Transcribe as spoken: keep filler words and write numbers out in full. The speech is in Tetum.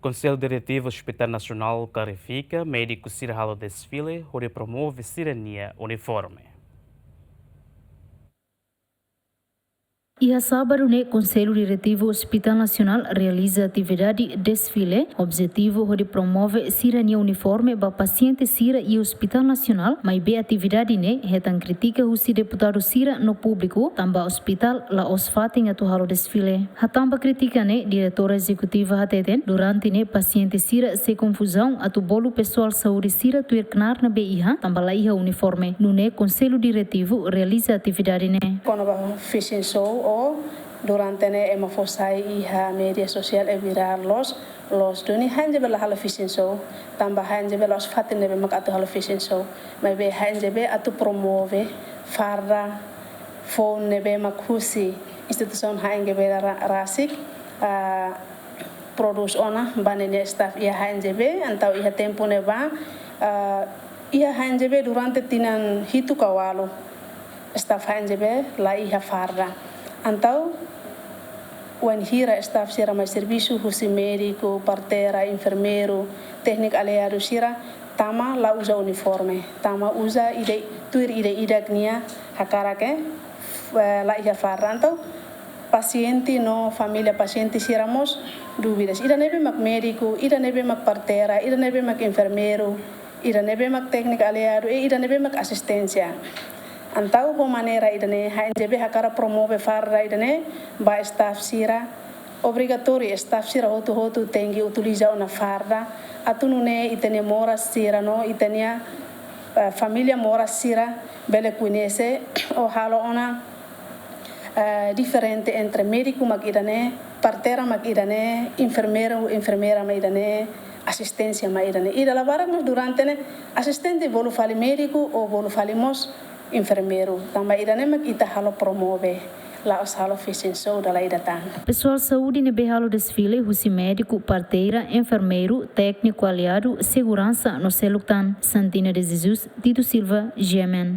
Konsellu Diretivu Hospital Nasionál klarifika médiku sira halo desfile hodi promove sira-nia uniforme. Iha sábadu ne'e, Konsellu Diretivu Hospital Nasionál realiza atividade desfile, objetivu hodi promove sira-nia uniforme ba pasiente sira iha Hospital Nasionál, maibé atividade ne'e hetan kritika husi deputadu sira no públiku, tanba ospitál la'ós fatin atu halo desfile. Hatán ba kritika ne'e, Diretora Ezekutiva hateten, durante ne'e pasiente sira sei konfuzaun atu bolu pesoál saúde sira tuir knaar ne'ebé iha, tanba la iha uniforme. Nune'e Konsellu Diretivu realiza atividade ne'e. Kona-ba fashion show, o durante ne'e ema fó sai iha média sosiál e virál loos, loos duni, ha'u hanoin la halo fashion show, tanba ha'u hanoin la'ós fatin ne'ebé mak atu halo fashion show. Maibé ha'u hanoin atu promove farda foun ne'ebé mak husi instituisaun ha'u hanoin ra-, rasik, ah, prodús ona ba ninia staff iha H N J B, entaun iha tempu ne'ebá, ah, iha H N J B durante tinan hitu ka ualu staff H N J B la iha farda. Entaun wainhira staff sira mai servisu, husi médiku, parteira, enfermeiru, tékniku aliadu sira, tama la uza uniforme, tama uza ida, tuir ida-idak nia hakarak, eh, la iha farda. Entaun pasiente no família pasiente sira mós dúvidas. Ida ne'ebé mak médiku, ida ne'ebé mak parteira, ida ne'ebé mak enfermeiru, ida ne'ebé mak tékniku aliadu, e ida ne'ebé mak asisténsia. Entaun ho maneira ida-ne'e H N J B hakarak promove farda ida-ne'e ba staff sira. Obrigatóriu staff sira hotu-hotu tenke utiliza ona farda. Atu nune'e ita-nia moras sira no ita-nia, eh, família moras sira bele koñese ou halo ona, eh, diferente entre médiku mak ida-ne'e, parteira mak ida-ne'e, enfermeiru, enfermeira mak ida-ne'e, asisténsia mak ida-ne'e. Ida la barak mós durante ne'e asistente bolu fali médiku ou bolu fali mós enfermeiru. Tanba ida-ne'e mak ita halo promove, la'ós halo fashion show dala ida tan. Pesoál saúde ne'ebé halo desfile husi médiku, parteira, enfermeiru, tékniku aliadu, seguransa no seluk tan. Santina de Jesus, Tito Silva, G M N.